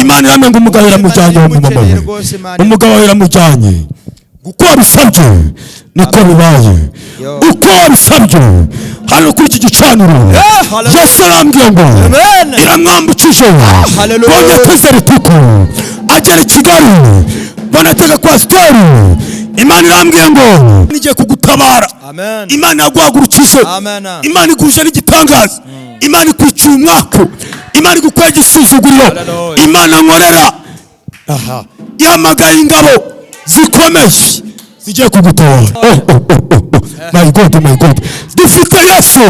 Imana iramye ngo umugabo iramujyanye, wa mumama we. Rwose Imana. Umugabo wawe iramujyanye. Uko wabisabye niko bibaye. Yo. Uko wabisabye hano kuri iki gicaniro, Hallelujah. Yesu arambwiye ngo Amen. iramwambukije. Hallelujah. Mbonye ateze rituku agera i Kigali, banatega kwasiteri. Imana irambwiye ngo igiye kugutabara. Amen. Imana yaguhagurukije. Amen. Imana iguje n'igitangaza, Imana ikwiciye umwaku, Imana igukwega igisuzuguriro. Hallelujah. Imana nkorera aha ihamagaye ingabo zikomeye zigiye kugutabara. Oh. My God, my God! Dufite Yesu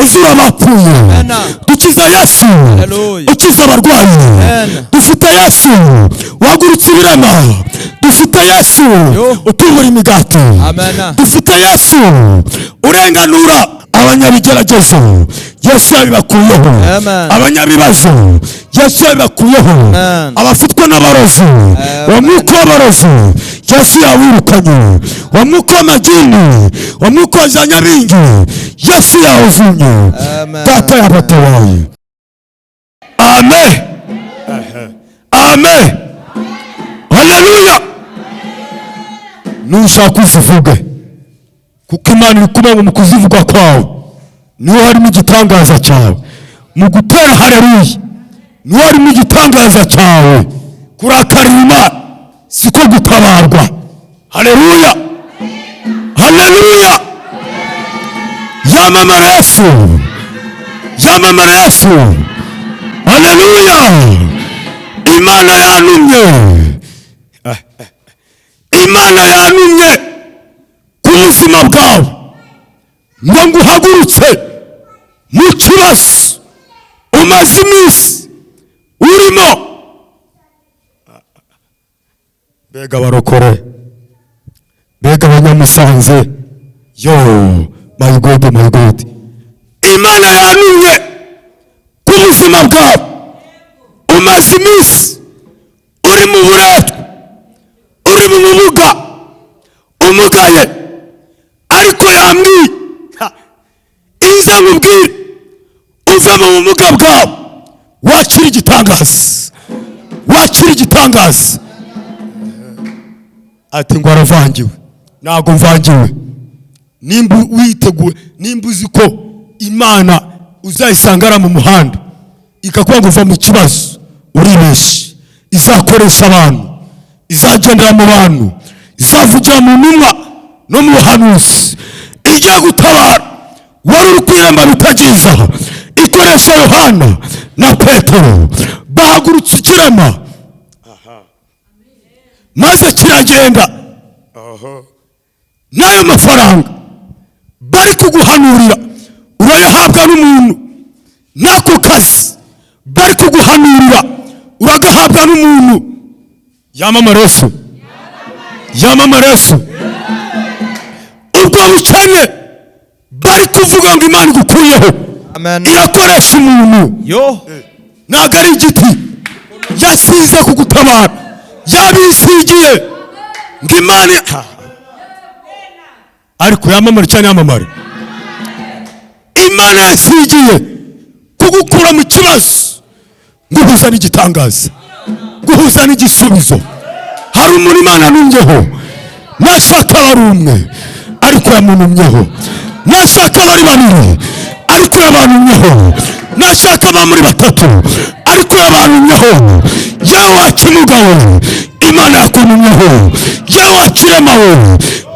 uzura abapfuye. Amen. Dukiza Yesu Hallelujah. ukiza abarwayi. Amen. Dufite Yesu wagurutse ibirema. Dufite Yesu Yo. utubura imigati. Amen. Dufite Yesu urenganura abanyabigeragezo. Yesu yabibakuyeho. Amen. Abanyabibazo, Yesu yabibakuyeho. Amen. Abafitwe n'abarozi, uwo mwuka w'abarozi Yesu yawirukanye, uwo mwuka w'amagini, uwo mwuka wa za nyabingi, Yesu yawuzimye. Amen. Data yabatabaye. Amen, amen, haleluya! Nushaka uzivuge, kuko Imana iri kuba mu kuzivuga kwawe niho harimo igitangaza cyawe. Mu gutera haleluya niho harimo igitangaza cyawe. Kurakarira Imana siko gutabarwa. Haleluya, haleluya! Yamamara Yesu, yamamara Yesu! Haleluya! Imana yantumye, Imana yantumye ku buzima bwawe ngo nguhagurutse mu kibazo umaze iminsi urimo. Mbega abarokore, mbega abanyamusanze! Yo, my God, my God! Imana yantumye ku buzima bwawe. Umaze iminsi uri mu buretwa, uri mu bumuga, umugaye, ariko yambwiye inza nkubwire uve mu bumuga bwawe, wakira igitangaza, wakira igitangaza. Ati ngo aravangiwe. Ntabwo mvangiwe. Nimba witeguye, nimba uzi ko Imana uzayisanga ari mu muhanda ikakuba ngo uva mu kibazo, uribeshye. Izakoresha abantu, izagendera mu bantu, izavugira mu ntumwa no mu buhanuzi. Ijya gutabara wari uri ku irembo bitagiza, ikoresha Yohana na Petero, bahagurutse ikirema maze kiragenda. N'ayo mafaranga bari kuguhanurira urayahabwa n'umuntu, n'ako kazi bari kuguhanurira uragahabwa n'umuntu. Yamamara Yesu, yamamara Yesu! Ubwo bukene bari kuvuga ngo Imana igukuyeho, Amen. irakoresha umuntu. Yo. Ntabwo ari igiti yasize kugutabara, yabisigiye ngo Imana. Ariko yamamare cyane, yamamare! Imana yasigiye kugukura mu kibazo, guhuza n'igitangaza, guhuza n'igisubizo. Hari umuntu Imana anumyeho, nashaka aba ari umwe ariko yamunumyeho, nashaka aba ari babiri ariko yabanumyeho, nashaka aba muri batatu ariko yabanumyeho. Yewe wa kimuga we, Imana yakunumyeho. Yewe wa kirema we,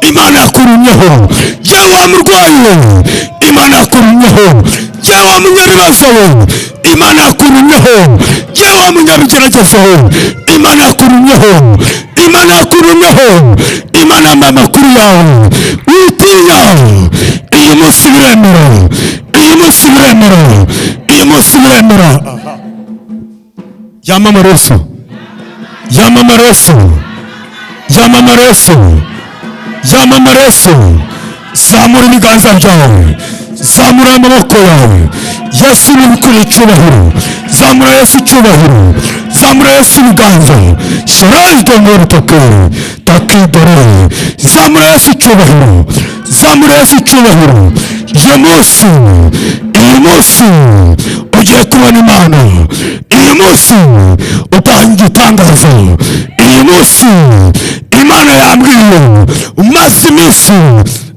Imana yakunumyeho. Yewe wa murwayi we, Imana yakunumyeho. Yewe wa munyabibazo we, Imana yakunumyeho. Yewe wa munyabigeragezo we, Imana yakunumyeho, Imana yakunumyeho. Imana yambaye amakuru yawe. Witinya, iyi munsi biremera, iyi munsi biremera, iyi munsi biremera. Yamamara Yesu, yamamara Yesu, yamamara Yesu, yamamara Yesu! Zamura ibiganza byawe, zamura amaboko yawe. Yesu ni gukora icyubahiro. Zamura Yesu icyubahiro, zamura Yesu ibiganza. Sharayito ngorutake takidore. Zamura Yesu icyubahiro, zamura Yesu icyubahiro. Uyu munsi, uyu munsi. Ugiye kubona Imana uyu munsi, utanga igitangaza uyu munsi. Imana yambwiye, umaze iminsi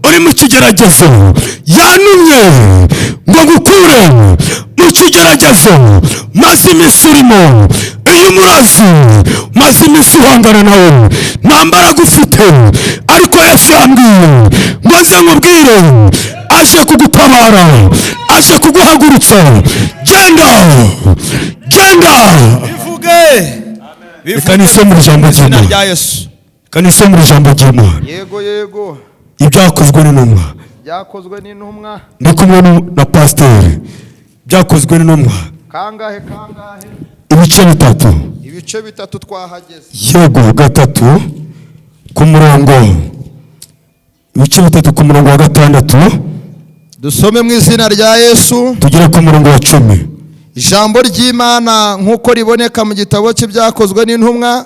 uri mu kigeragezo, yantumye ngo ngukure mu kigeragezo maze iminsi urimo. Iyo umurozi maze iminsi uhangana nawe, nta mbaraga ufite, ariko Yesu yambwiye ngo nze nkubwire, aje kugutabara, aje kuguhagurutsa. Genda, genda. Bivuge. Reka nisomere ijambo Mu izina ry'Imana. rya Yesu. Reka nisomere ijambo ry'Imana. Yego, yego. Ibyakozwe n'Intumwa. Byakozwe n'Intumwa. Ndi kumwe na pasiteri. Byakozwe n'Intumwa. Kangahe, kangahe? Ibice bitatu. Ibice bitatu, twahageze. Yego, gatatu ku murongo, ibice bitatu ku murongo wa 6. Dusome mu izina rya Yesu. Tugere ku murongo wa 10. Ijambo ry'Imana nk'uko riboneka mu gitabo cy'Ibyakozwe n'Intumwa,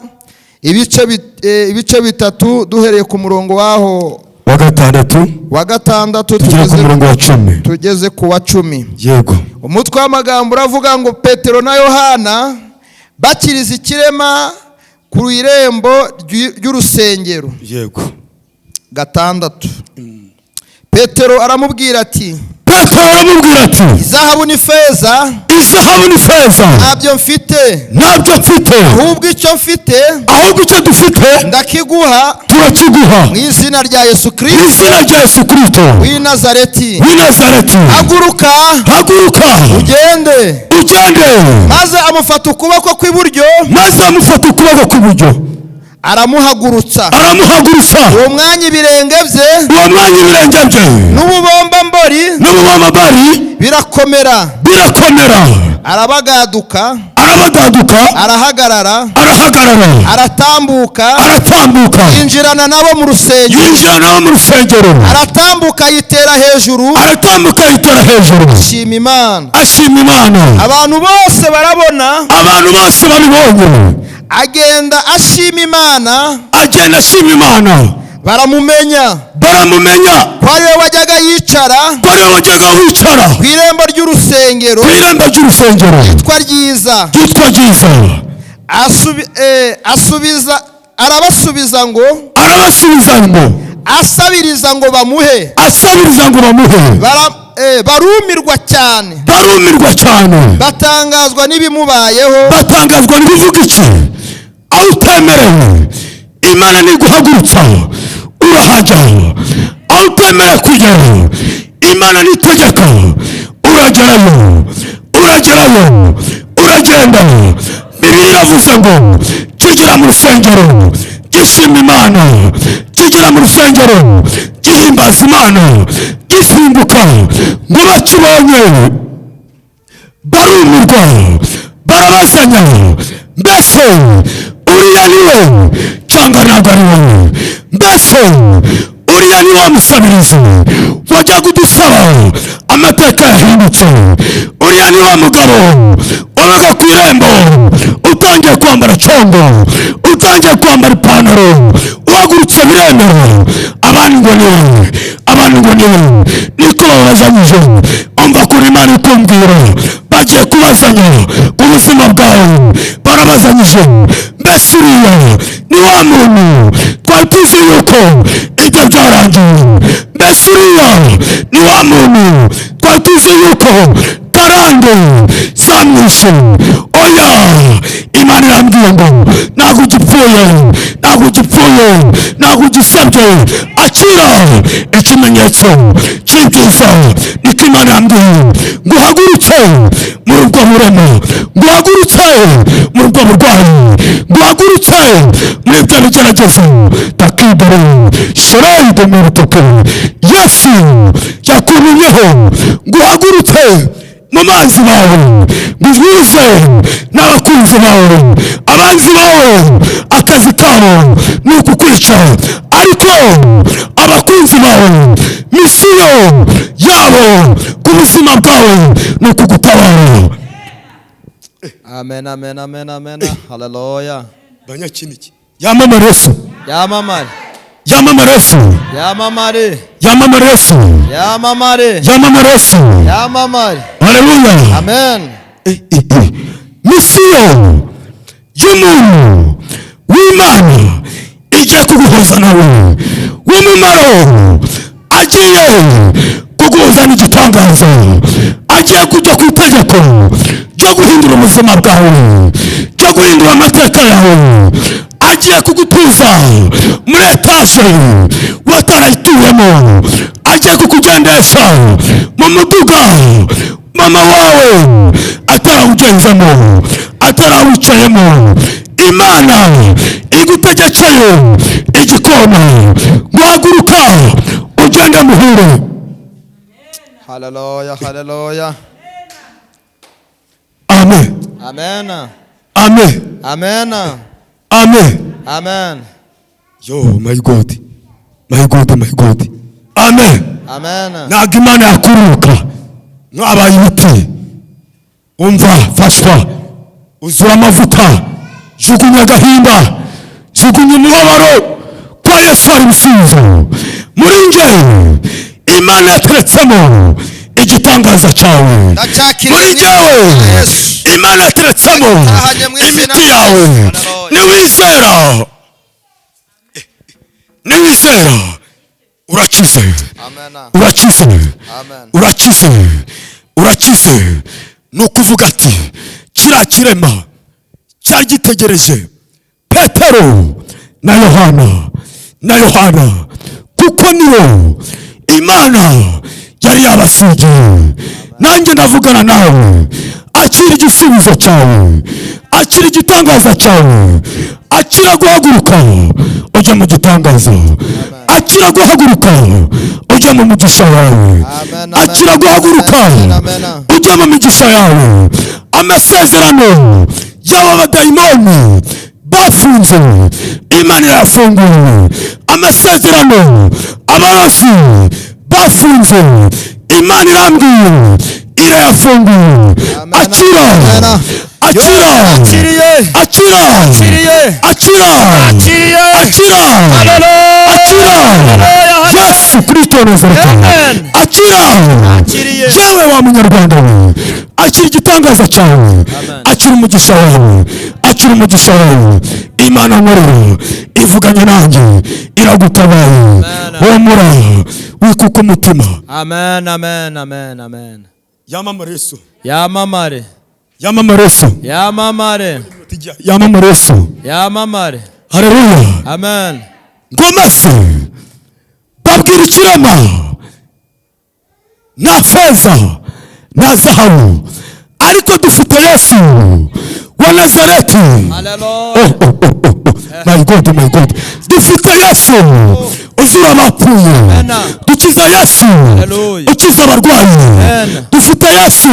ibice bitatu, duhereye ku murongo waho wa 6. Wa 6. Tugere ku murongo wa 10. Tugeze ku wa 10. Yego. Umutwe w'amagambo uravuga ngo: Petero na Yohana bakiriza ikirema ku irembo ry'urusengero. 6, Petero aramubwira ati: Petero aramubwira ati: "Izahabu n'ifeza "Izahabu n'ifeza ntabyo mfite, ntabyo mfite, ahubwo icyo mfite ahubwo icyo dufite ndakiguha turakiguha mu izina rya Yesu mu Kirisito izina rya Yesu Kirisito w'i Nazareti. w'i Nazareti. Haguruka, Haguruka, ugende." ugende." Maze amufata ukuboko kw'iburyo, Maze amufata ukuboko kw'iburyo, aramuhagurutsa. Aramuhagurutsa. Uwo mwanya ibirenge bye Uwo mwanya ibirenge bye n'ububombambori n'ububambambari birakomera. birakomera. Arabagaduka, Arabagaduka, arahagarara, arahagarara, aratambuka, aratambuka, yinjirana nabo mu rusengero. Yinjira nabo mu rusengero. Aratambuka, yitera hejuru, Aratambuka, yitera hejuru, ashima Imana. Ashima Imana. Abantu bose barabona, Abantu bose babibonye, agenda ashima Imana, agenda ashima Imana, baramumenya baramumenya ko ari we wajyaga yicara ko ariwe wajyaga wicara ku irembo ry'urusengero ku irembo ry'urusengero ryitwa Ryiza. Ryitwa Ryiza. Asubiza, arabasubiza ngo: Arabasubiza ngo: asabiriza ngo bamuhe. Asabiriza ngo bamuhe. Barumirwa cyane, Barumirwa cyane, batangazwa n'ibimubayeho. Batangazwa n'ibivuga iki. Aho utemerewe, Imana niguhagurutsa urahajya. Aho utemerewe kugera, Imana nitegeka uragerayo, uragerayo, uragenda. Bibiliya iravuze ngo kigera mu rusengero gishima Imana, kigera mu rusengero gihimbaza Imana, gisimbuka, ngo bakibonye barumirwa, barabazanya: mbese uriya ni we cyangwa ntabwo ari we? Mbese uriya ni wa musabirizi wajyaga udusaba, amateka yahindutse? Uriya ni wa mugabo wabaga ku irembo, utangiye kwambara congo, utangiye kwambara ipantaro, uhagurutse biremera? Abandi ngo ni we, abandi ngo ni we. Niko babazanyije. Umva kuri Imana ikumbwira, bagiye kubazanya ku buzima bwawe. Barabazanyije: mbese uriya ni wa muntu twari tuzi yuko ibyo byarangiye? Mbese uriya ni wa muntu twari tuzi yuko karande zamwishe? Oya, Imana irambwiye ngo ntabwo ugipfuye, ntabwo ugipfuye, ntabwo ugisabye. Akira ikimenyetso cy'ibyiza. Niko Imana yambwiye, ngo uhagurutse muri ubwo burema, ngo uhagurutse muri ubwo burwayi, ngo uhagurutse muri ibyo bigeragezo. Takidore sherende mu rutoke, Yesu yakumenyeho ngo uhagurutse mu banzi bawe, ngo uhuze n'abakunzi bawe. Abanzi bawe akazi kabo ni ukukwica, ariko abakunzi bawe mission yabo ku buzima bwawe ni ukugutabara. Amen, amen, amen, amen, haleluya. Banyakiniki, yamamare Yesu. Yamamare. Yamamare Yesu. Yamamare. Yamamare Yesu. Yamamare. Yamamare Yesu. Yamamare. Haleluya. Amen. Misiyo y'umuntu w'Imana igiye kuguhuza nawe w'umumaro, agiye kuguhuza n'igitangaza, agiye kujya ku itegeko ryo guhindura ubuzima bwawe, ryo guhindura amateka yawe, agiye kugutuza muri etaje watarayituyemo, agiye kukugendesha mu muduga mama wawe atarawugenzamo, atarawicayemo. Imana igutegekeye igikona, guhaguruka ugende muhure. Haleluya, haleluya. Amen. Amen. Amen. Amen. Amen. Amen. Yo, my God, my God, my God. Amen. Amen. Ntabwo Imana yakuruka mwabaye ibiti. Umva, fashwa, uzura amavuta, jugunya agahinda, jugunya umubabaro, kwa Yesu hari ibisubizo. Muri nge Imana yateretsemo igitangaza cyawe. Ndacyakiriye Muri mu izina ngewe rya Yesu. Imana yateretsemo Ndahanye mu izina imiti rya yawe. Yesu. Haleluya. Niwizera, niwizera urakize. Amen. Urakize. Amen. Urakize, urakize. Ni ukuvuga ati kiriya kirema cyari gitegereje Petero na Yohana, na Yohana, kuko niwo Imana yari yabasigiye. Nanjye ndavugana nawe, akira igisubizo cyawe, akira igitangaza cyawe, akira guhaguruka ujye mu gitangaza, akira guhaguruka ujye mu mugisha wawe, Amen, amen. akira guhaguruka Amen, amen. ujye mu migisha yawe. Amasezerano y'aba badayimoni bafunze, Imana irayafunguye. Amasezerano abarozi bafunze, Imana irambwiye irayafunguye. Amen, Akira. amen. Akira. Akiriye. Akira. Akiriye. Akira. Akiriye. Akira. Haleluya. Akira. Haleluya. Yesu Kristo wa Nazareti. Amen. Akira. Akiriye. Yewe wa munyarwanda we, akira igitangaza cyawe. Amen. Akira umugisha wawe, akira umugisha wawe. Imana nkorera ivuganye nanjye, iragutabaye. Amen. Humura, wikuka umutima. Amen, amen, amen, amen. Yamamare Yesu. Yamamare. Yamamare Yesu. Yamamare. Yamamare Yesu. Yamamare. Haleluya. Amen. Ngo maze babwira ikirema, nta feza nta zahabu, ariko dufite Yesu wa Nazareti. Haleluya. Oh. My God, my God. Dufite Yesu uzura abapfuye. Amen. Dukiza Yesu Hallelujah. ukiza abarwayi. Amen. Dufite Yesu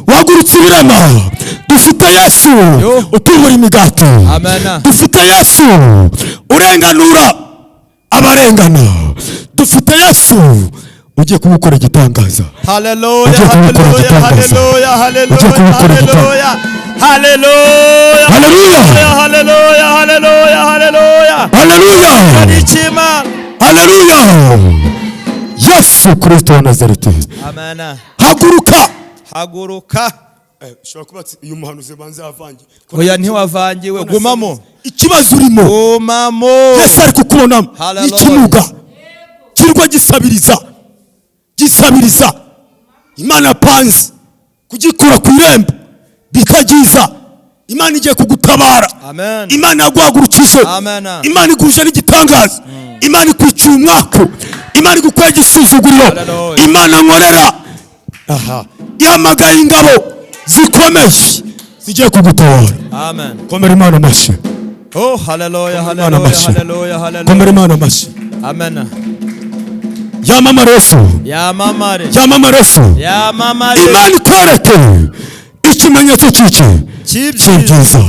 wagurutse ibirema. Dufite Yesu Yo. utubura imigati. Amen. Dufite Yesu urenganura abarengana. Dufite Yesu ugiye kumukora igitangaza. Haleluya. Ugiye kumukora Haleluya. igitangaza. Haleluya. Ugiye kumukora. Haleluya. Haleluya. Haleluya. Haleluya. Haleluya. Haleluya. Haleluya. N'ikimana. Haleluya. Yesu Kristo wa Nazareti. Amen. Haguruka. Haguruka. Ushobora kuba ati uyu muhanuzi banze yavange. Oya, ntiwavangiwe. Gumamo. Ikibazo urimo, Gumamo. Yesu ari kukubonamo. Hallelujah. Ikimuga kirwa gisabiriza, gisabiriza, Imana yapanze kugikura ku irembo bitagiza. Imana igiye kugutabara. Amen. Imana yaguhagurukije. Amen. Imana iguje n'igitangaza. Imana ikwiciye umwaku, Imana igukwega igisuzuguriro. Hallelujah. Imana nkorera aha ihamagaye ingabo zikomeye zigiye kugutabara. Amen. Komera Imana amashyi. Oh, haleluya, Imana haleluya, amashyi. haleluya, haleluya. Komera Imana amashyi. Amen. Yamamare Yesu. Yamamare. Yamamare Yesu. Yamamare. Imana ikwereke ikimenyetso cy'iki? Cy'ibyiza. Cy'ibyiza.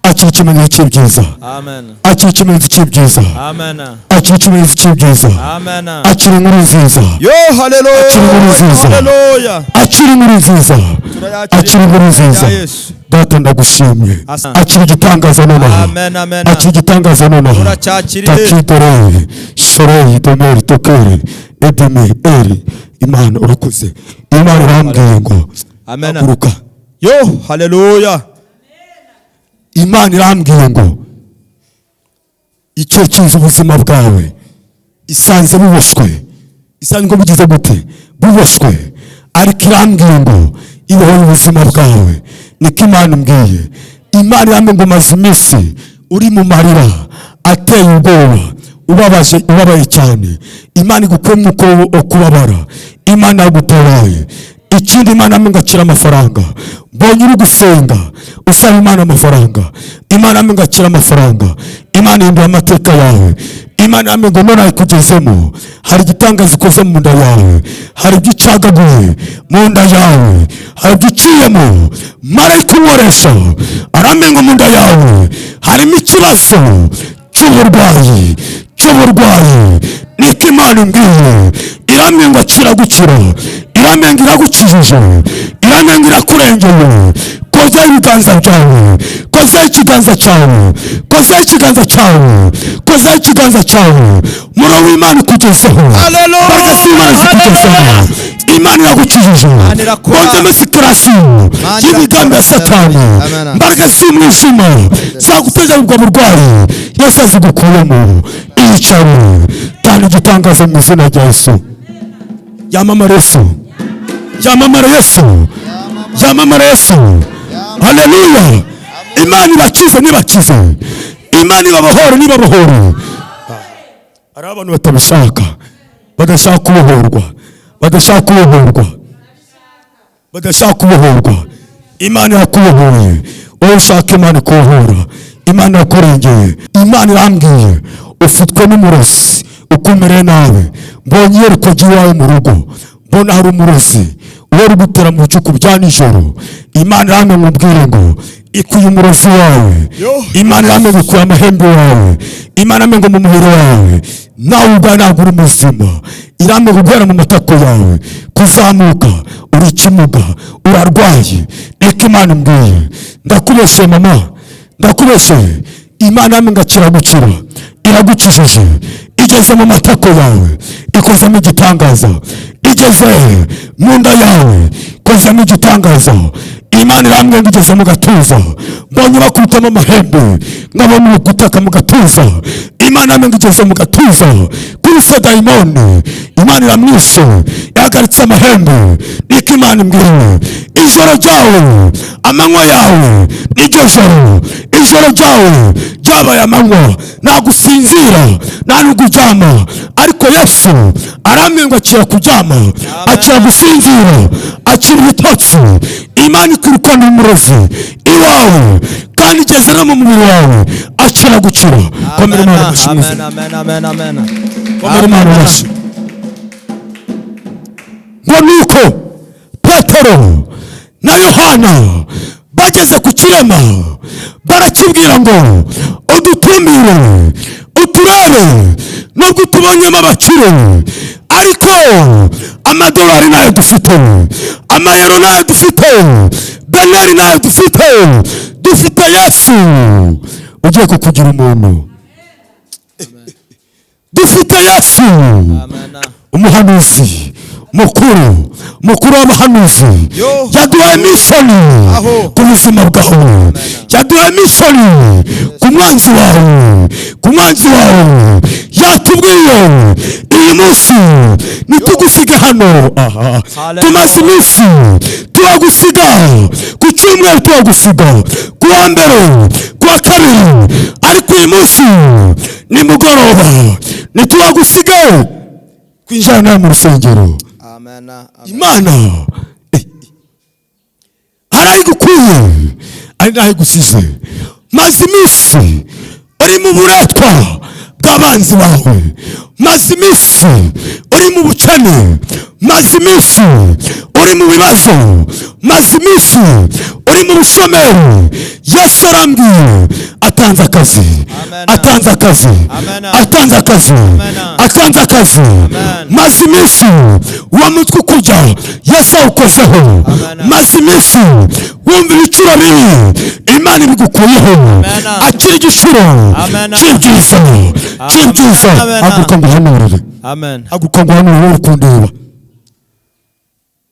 Akira ikimenyetso cy'ibyiza. Amen. Akira ikimenyetso cy'ibyiza. Amen. Akira ikimenyetso cy'ibyiza. Amen. Akira inkuru nziza. Yo, haleluya. Akira inkuru nziza. Haleluya. Akira inkuru nziza. Turayakira. Akira inkuru nziza. Ya Yesu. Data, ndagushimye. Asa. Akira igitangaza nonaha. Amen, amen. Akira igitangaza nonaha. Turacyakiriye. Takidoreye shoroyi domeri tokeri edeme eri. Imana urakoze. Imana irambwiye ngo Amen. haguruka. Yo, haleluya. Imana irambwiye ngo icyo kiza ubuzima bwawe isanze buboshywe, isanzwe bugize gute? Buboshywe. Ariko irambwiye ngo ibohora ubuzima bwawe. Niko Imana imbwiye. Imana irambwiye ngo maze iminsi uri mu marira ateye ubwoba, ubabaje, ubabaye cyane. Imana igukuye umwuka wo kubabara, Imana yagutabaye. Ikindi, Imana yambwiye ngo akira amafaranga. Mbonye uri gusenga usaba Imana amafaranga. Imana yambwiye ngo akira amafaranga. Imana ihindura amateka yawe. Imana yambwiye ngo none ayikugezemo. Hari igitangaza ikoze mu nda yawe, hari ibyo icagaguye mu nda yawe, hari ibyo uciyemo. Marayika unkoresha arambwiye ngo mu nda yawe harimo ikibazo cy'uburwayi, cy'uburwayi. Niko Imana imbwiye. Irambwiye ngo akira gukira, irambwiye ngo iragukijije, irambwiye ngo irakurengeye. Kozaho ibiganza byawe, kozaho ikiganza cyawe, kozaho ikiganza cyawe, kozaho ikiganza cyawe. Umuriro w'Imana ukugezeho. Haleluya. Imbaraga z'Imana zikugezeho. Imana iragukijije. Imana irakora. Bonzemo sikirasiyo Imana y'imigambi ya irakora. Satani. Amen. Imbaraga z'umwijima zaguteza ubwo burwayi, Yesu azigukuyemo. Iyicare tanga igitangaza mu izina rya Yesu. Yamamara Yesu, yamamara Yesu, yamamara Yesu. Haleluya. Imana ibakize nibakize, Imana ibabohore nibabohore. Hari abantu batabishaka, badashaka kubohorwa, badashaka kubohorwa, badashaka kubohorwa. Imana irakubohoye. Wowe ushaka Imana ikubohora, Imana irakurengeye. Imana irambwiye ufitwe n'umurozi ukumereye nabi. Mbonye iyerekwa ry'iwawe mu rugo, mbona hari umurozi uhora ugutera mu bicuku bya nijoro. Imana irambwiye ngo ubwire ngo ikuye umurozi wawe. Yo. Imana irambwiye ngo ikuye amahembe wawe. Imana irambwiye ngo mu mubiri wawe nawe ubwawe ntabwo uri muzima. Irambwiye ngo guhera mu matako yawe kuzamuka uri ikimuga, urarwaye. Niko Imana imbwiye. Ndakubeshye mama, ndakubeshye. Imana yambwiye ngo akira gukira, iragukijije. Igeze mu matako yawe ikozemo igitangaza, igeze mu nda yawe ikozemo igitangaza. Imana irambwiye ngo igeze mu gatuza, mbonye bakubitamo amahembe, nkabona uri gutaka mu gatuza. Imana yambwiye ngo igeze mu gatuza kuri se dayimoni, Imana iramwishe, yahagaritse amahembe. Niko Imana imbwiye. Ijoro ryawe, amanywa yawe niryo joro. Ijoro ryawe ryabaye amanywa, nta gusinzira, nta nubwo uryama. Ariko Yesu arambwiye ngo akira kuryama, akira gusinzira, akira ibitotsi. Imana ikwirukana umurozi iwawe kandi igeze no mu mubiri wawe, akira gukira. Komera Imana amashyi. Amen, amen, amen, amen. Komera Imana amashyi. Ngo nuko Petero na Yohana bageze ku kirema, barakibwira ngo udutumire uturebe, nubwo utubonyemo abakire, ariko amadolari nayo dufite, amayero nayo dufite, beneri nayo dufite, dufite Yesu ugiye kukugira umuntu. Dufite Yesu Amen. umuhanuzi mukuru, mukuru w'abahanuzi. Yo. Yaduhaye mission Aho. ku buzima bwawe, yaduhaye mission ku mwanzi wawe, ku mwanzi wawe. Yatubwiye iyi munsi ntitugusige hano. Aha. Hallelujah. Tumaze iminsi tuhagusiga ku cyumweru, tuhagusiga ku wa mbere, ku wa kabiri, ariko uyu munsi nimugoroba ntituhagusige, twinjira nawe mu rusengero. Amen. Amen. Imana hari aho igukuye, ari n'aho igusize. Maze iminsi uri mu buretwa bw'abanzi bawe, maze iminsi uri mu bukene, maze iminsi uri mu bibazo, maze iminsi uri mu bushomeri. Yesu arambwiye atanze akazi. Amen. Atanze akazi. Amen. Atanze akazi. Amen. Atanze akazi. Amen. Maze iminsi uwo mutwe ukujya, Yesu awukozeho. Amen. Maze iminsi wumva ibicuro bibi, Imana ibigukuyeho. Amen. Akira igicuro Amen. cy'ibyiza, cy'ibyiza. Amen. Haguruka ngo uhanurire. Amen. Haguruka ngo uhanurire, wowe uri kundeba.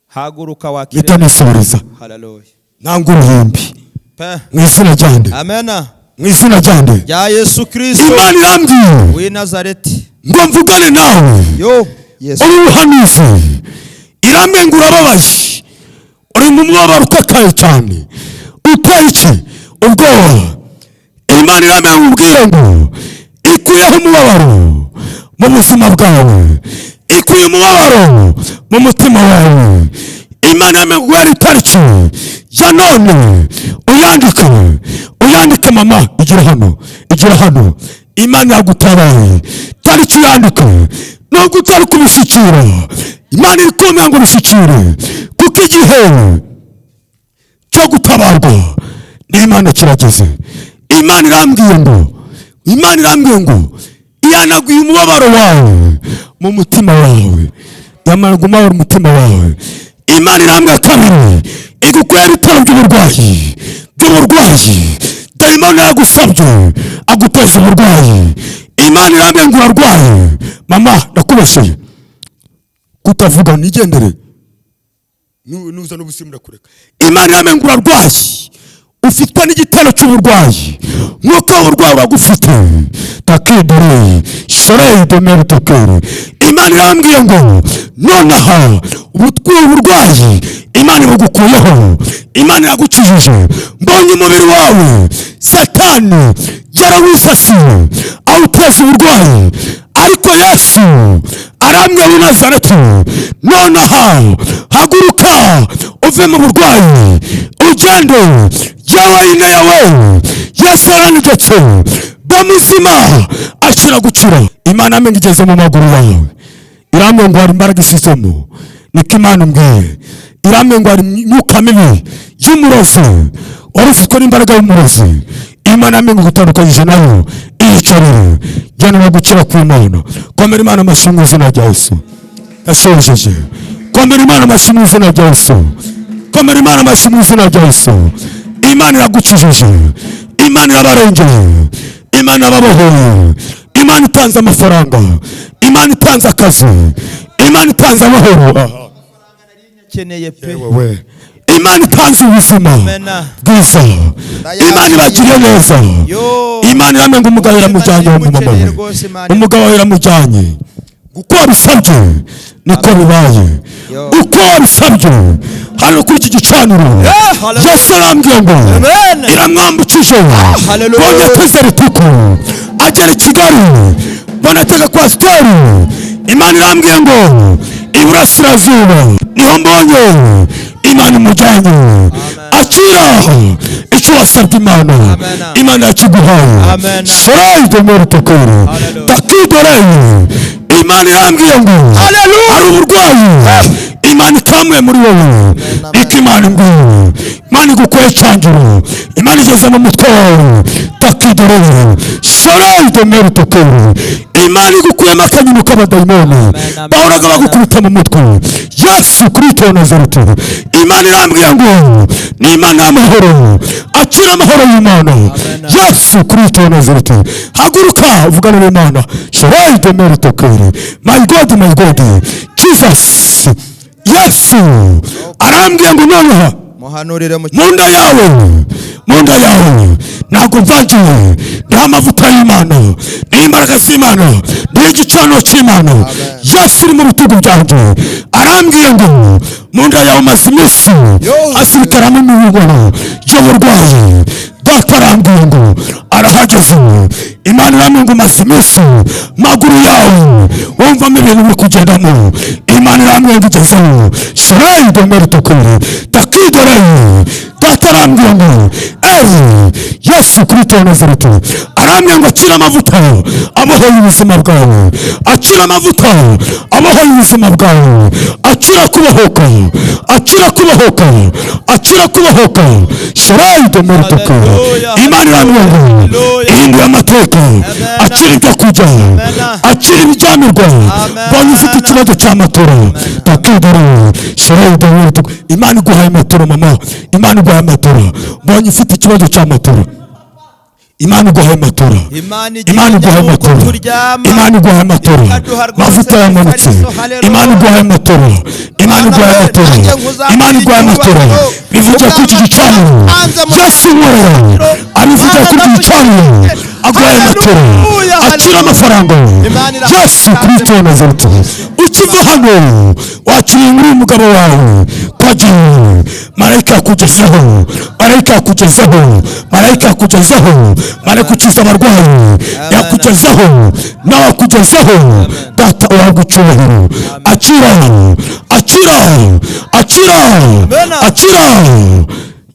Haguruka wakire. Mpita nisoreza. Haleluya. Nanga uruhimbi. Pe. Mu izina ryande? Amena. Mu izina ryande? Rya Yesu Kristo Imana irambwiye w'i Nazareti. ngo mvugane nawe. Yo Yesu. Uri buhanuzi, irambwiye ngo urababaje, uri mu mubabaro ukakaye cyane, uteye iki ubwoba. Imana irambwiye ngo ubwire ngo ikuyeho umubabaro mu buzima bwawe, ikuye umubabaro mu mutima wawe. Imana irambwiye ngo guhera itariki ya none uyandike, uyandike. Mama, igira hano, igira hano. Imana yagutabaye. Tariki uyandike, nubwo utari kubishyikira, Imana iri kumwe ngo ubishyikire, kuko igihe cyo gutabarwa n'Imana kirageze. Imana irambwiye ngo, Imana irambwiye ngo ihanaguye umubabaro wawe mu mutima wawe, yamaraga umubabaro mu mutima wawe. Imana irambwiye kabiri igukorera ibitaro by'uburwayi. Dayimoni yagusabye aguteza uburwayi. Imana irambwiye ngo urarwaye. Mama, ndakubesheye kutavuga, nigendere. Nuza n'ubusimu ndakureka. Imana irambwiye ngo urarwaye, ufitwe n'igitero cy'uburwayi, mwuka w'uburwayi uragufite. Takidore shoreye domere tokere. Imana irambwiye ngo nonaha ubutwuye uburwayi, Imana ibugukuyeho, Imana iragukijije. Mbonye umubiri wawe Satani yarawisasiye awuteza uburwayi, ariko Yesu arambwiye w'i Nazareti, nonaha haguruka uve mu burwayi ugende. Yewe ine yawe, Yesu aranigetse bamuzima, akira gukira. Imana amenga igeze mu maguru yawe, irambwiye ngo hari imbaraga isizemo, niko Imana imbwiye. Irambwiye ngo hari imyuka mibi y'umurozi wari ufitwe n'imbaraga y'umurozi, Imana amenga gutandukanyije nayo. Iyicarire, jyana no gukira kw'Imana. Komera Imana amashyi mu izina rya Yesu. Ndashojeje. Komera Imana amashyi mu izina rya Yesu. Komera Imana amashyi mu izina rya Yesu. Imana iragukijije, Imana irabarengeye, Imana irababohoye, Imana itanze amafaranga, Imana itanze akazi, Imana itanze amahoro. Keneye pe. Yewe, Imana itanze ubuzima Amena. bwiza, Imana ibagiriye neza. Yo. Imana iramye ngo umugabo iramujyanye, wa mumama we, Rwose Imana. umugabo we iramujyanye. Uko wabisabye niko bibaye. Yo. Uko wabisabye hano kuri iki gicaniro, Hallelujah. Yesu arambwiye ngo Amen. iramwambukije. Hallelujah. Mbonye ateze rituku agera i Kigali, mbona atega kwasiteri. Imana irambwiye ngo iburasirazuba niho mbonye Imana imujyanye. Akira icyo wasabye Imana. Amen. Imana yakiguhaye. Amen. Shorayi domeri tokeri. Hallelujah. Takidoreye. Imana irambwiye ngo hari uburwayi Imana ikamuye muri wowe, niko Imana imbwiye. Imana igukoye cyangiro, Imana igeze mu mutwe wawe. Takidoreye shorayi domeri tokeri. Imana igukuyemo akanyuma k'abadayimoni Amen. bahoraga bagukubita mu mutwe. Yesu Kristo wa Nazareti, Imana irambwiye ngo ni Imana y'amahoro. Akira amahoro y'Imana. Yesu Kristo wa Nazareti, haguruka uvugane n'Imana. Shorayi domeri tokeri. My God, my God, Jesus. Yesu arambwiye ngo noneho Muhanurire mu mu nda yawe, mu nda yawe ntabwo mvangiwe, nta amavuta y'Imana n'imbaraga z'Imana n'igicaniro cy'Imana. Yesu uri mu bitugu byanjye arambwiye ngo mu nda yawe umaze iminsi hasirikaramo imibabaro y'uburwayi. Data arambwiye ngo arahageze. Imana irambwiye ngo umaze iminsi maguru yawe wumvamo ibintu biri kugendamo. Imana irambwiye ngo igezeho. Shirayi domeri tokeri takidoreye. Data arambwiye ngo eyi Yesu Kristo wa Nazareti arambwiye ngo akira amavuta amuhoye ubuzima bwawe, akira amavuta amuhoye ubuzima bwawe, akira kubohoka, akira kubohoka, akira kubohoka. Shirayi domeri tokeri. Hallelujah. Imana irambwiye ngo Hallelujah. ihinduye amateka. Akira ibyo kurya, akira ibijyamirwa. Mbonye ufite ikibazo cy'amatoro. Takidore shirayi domeri tokeri. Imana iguhaye amatoro, mama, Imana iguhaye amatoro. Mbonye ufite ikibazo cy'amatoro. Imana iguhaye matora. Imana igira Imana iguhaye nuko matora. turyama. Imana iguhaye matora. Ikaduha rwose Mavuta yamanutse. ifariso, haleluya. Imana iguhaye matora. Imana iguhaye matora. Nanjye nkuzamura Imana iguhaye matora. icyubahiro. Bivuze ko iki gicaniro Hanze mu- Yesu nkorera abivuze ko iki gicaniro aguhaye matora. Haleluya, Akira haleluya. amafaranga. Imana iraha- Yesu Kristo wa Nazareti, ukiva hano wakiriye inkuru y'umugabo wawe ko agiye. Marayika yakugezeho, marayika yakugezeho, marayika yakugezeho, marayika ukiza abarwayi yakugezeho, nawe akugezeho. Data uhabwa icyubahiro. Akira, akira, akira, akira.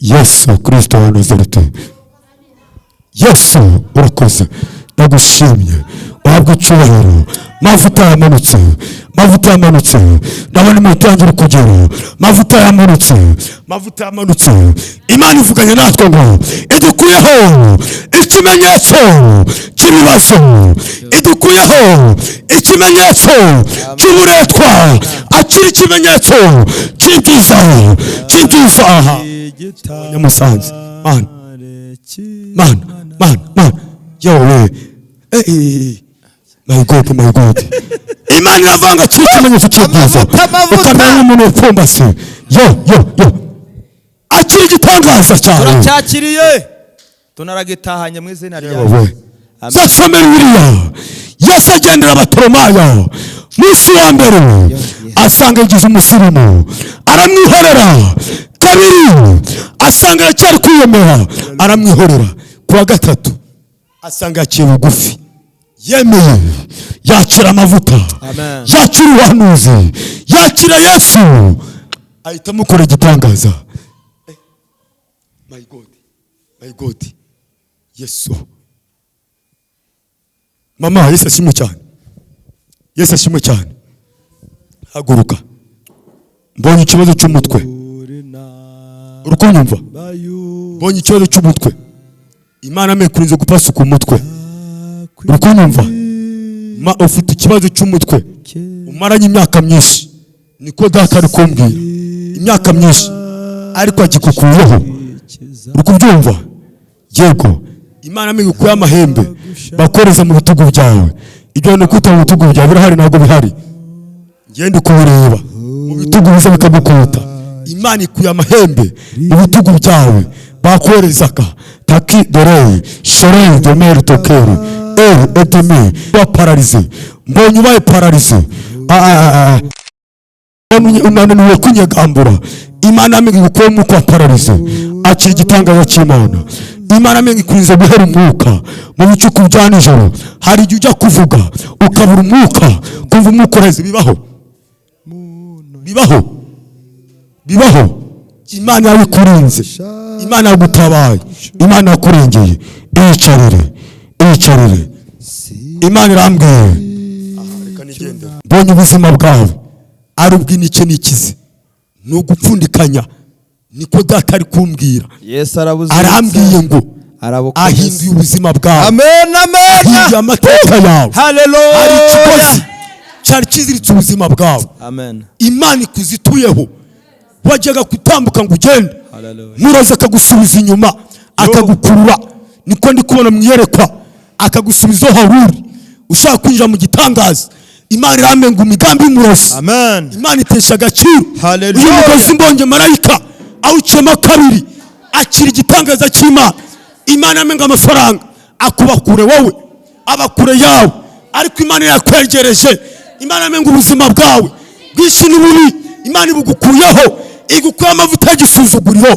Yesu Kristo wa Nazareti, Yesu urakoze, ndagushimye, uhabwa icyubahiro. Mavuta yamanutse, mavuta yamanutse. Ndabona iminota itangira kugera. Mavuta yamanutse, mavuta yamanutse. Imana ivuganye natwe ngo idukuyeho ikimenyetso cy'ibibazo, idukuyeho ikimenyetso cy'uburetwa. Akira ikimenyetso cy'ibyiza, cy'ibyiza. Aha Nyamusanze, Mana, Mana, Mana, Mana, yewe, eh, eh, my God, my God. Imana iravanga kiri ikimenyetso cy'ibyiza. Amavuta, amavuta. Ukamera nk'umuntu upfumbase. Yo, yo, yo, akira igitangaza cyawe. Turacyakiriye, tunaragitahanye mu izina rya Wowe. Amen. Zasomera biriya. Yesu agendera Abatoromaya munsi wa mbere, asanga yagize umusirimu, aramwihorera. Kabiri, asanga aracyari kwiyemera, aramwihorera. Ku wa gatatu, asanga yaciye bugufi, yemeye, yakira amavuta. Amen. Yakira ubuhanuzi, yakira Yesu, ahita amukora igitangaza. My God, my God, Yesu. Mama, Yesu ashimwe cyane, Yesu ashimwe cyane. Haguruka. Mbonye ikibazo cy'umutwe. Uri kunyumva? Mbonye ikibazo cy'umutwe. Imana amekurinze gupasuka umutwe. Uri kunyumva? Ma, ufite ikibazo cy'umutwe umaranye imyaka myinshi, niko data ari kumbwira, imyaka myinshi, ariko agikukuyeho. Uri kubyumva? Yego. Imana amenye ukuye amahembe bakoreza mu bitugu byawe. Ibyo ni kwita mu bitugu byawe birahari? Ntabwo bihari. Ngende kubireba mu bitugu biza bikagukubita. Imana ikuye amahembe mu bitugu byawe bakorezaga. Taki doreye shoreye domeri tokeri eri edemi wa paralysé. Mbonye ubaye paralysé. Ah, ah, ah, ah. Unananiwe kunyegambura. Imana amenye gukora umwuka wa paralysé. Akira igitangaza cy'Imana. Imana amenye ikurinze guhera umwuka mu bicuku bya nijoro. Hari igihe ujya kuvuga ukabura umwuka, kumva umwuka uraheze. Bibaho, bibaho, bibaho. Imana yabikurinze, Imana yagutabaye, Imana yakurengeye. Iyicarire, iyicarire. Imana irambwiye. Reka nigendere. Mbonye ubuzima bwawe ari ubw'inice n'ikize, ni ugupfundikanya, niko data ari kumbwira. Yesu arabuze. Arambwiye ngo Arabukomeza. ahinduye ubuzima bwawe. Amen, amen. Ahinduye amateka yawe. Hari Haleluya. ikigozi cyari kiziritse ubuzima bwawe. Amen. Imana ikuzituyeho. Wajyaga gutambuka ngo ugende, Haleluya. muraza akagusubiza inyuma, akagukurura, niko ndi kubona mu iyerekwa, akagusubiza aho wari uri ushaka kwinjira mu gitangaza. Imana iramenga imigambi y'umurozi. Amen. Imana itesha agaciro Haleluya. uyu mugozi. Mbonye marayika awuciyemo kabiri. Akira igitangaza cy'Imana. Imana yamenga amafaranga akuba kure wowe, aba kure yawe, ariko Imana yakwegereje. Imana yamenga ubuzima bwawe bwinshi n'ububi Imana ibugukuyeho, igukuyeho amavuta y'igisuzuguriro.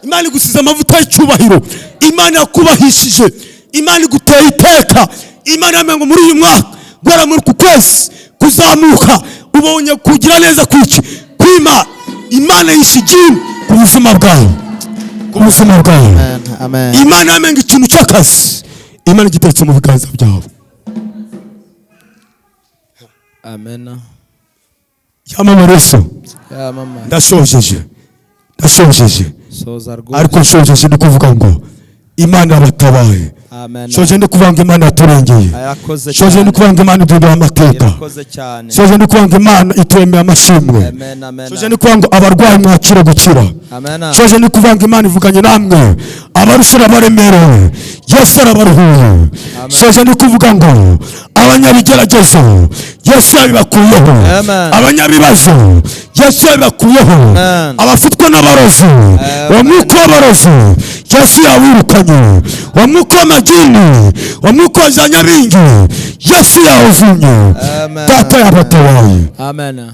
Imana igusize amavuta y'icyubahiro. Imana yakubahishije, Imana iguteye iteka. Imana yamenga muri uyu mwaka, guhera muri uku kwezi kuzamuka, ubonye kugira neza kwiki kwima. Imana yishe igini ku buzima bwawe, ku buzima bwawe. Amen. Amen. Imana yamenga ikintu cy'akazi, Imana igiteretse mu biganza byawe. Amen. Yamama Yesu. Ya mama. Ndashojeje, ndashojeje. Soza rwose. Ariko nshojeje ndi kuvuga ngo Imana yabatabaye. Amen. Soje ndi kuvuga ngo Imana yaturengeye. Irakoze Soje ndi cyane. kuvuga ngo Imana iduhindura amateka. Irakoze cyane. Soje ndi kuvuga ngo Imana itwemeye amashimwe. Amen, amen. Soje ndi kuvuga ngo abarwayi mwakire gukira. Amen. Soje ndi kuvuga ngo Imana ivuganye namwe, abarusha abaremerewe, Yesu arabaruhuye. Soje ndi kuvuga ngo abanyabigeragezo, Yesu yabibakuyeho. Amen. Abanyabibazo, Yesu yabibakuyeho. Amen. Abafitwe n'abarozi, uwo mwuka w'abarozi Yesu yawirukanye, uwo mwuka w'amagini, uwo mwuka wa za nyabingi, Yesu yawuvunye. Amen. Data yabatabaye. Amen.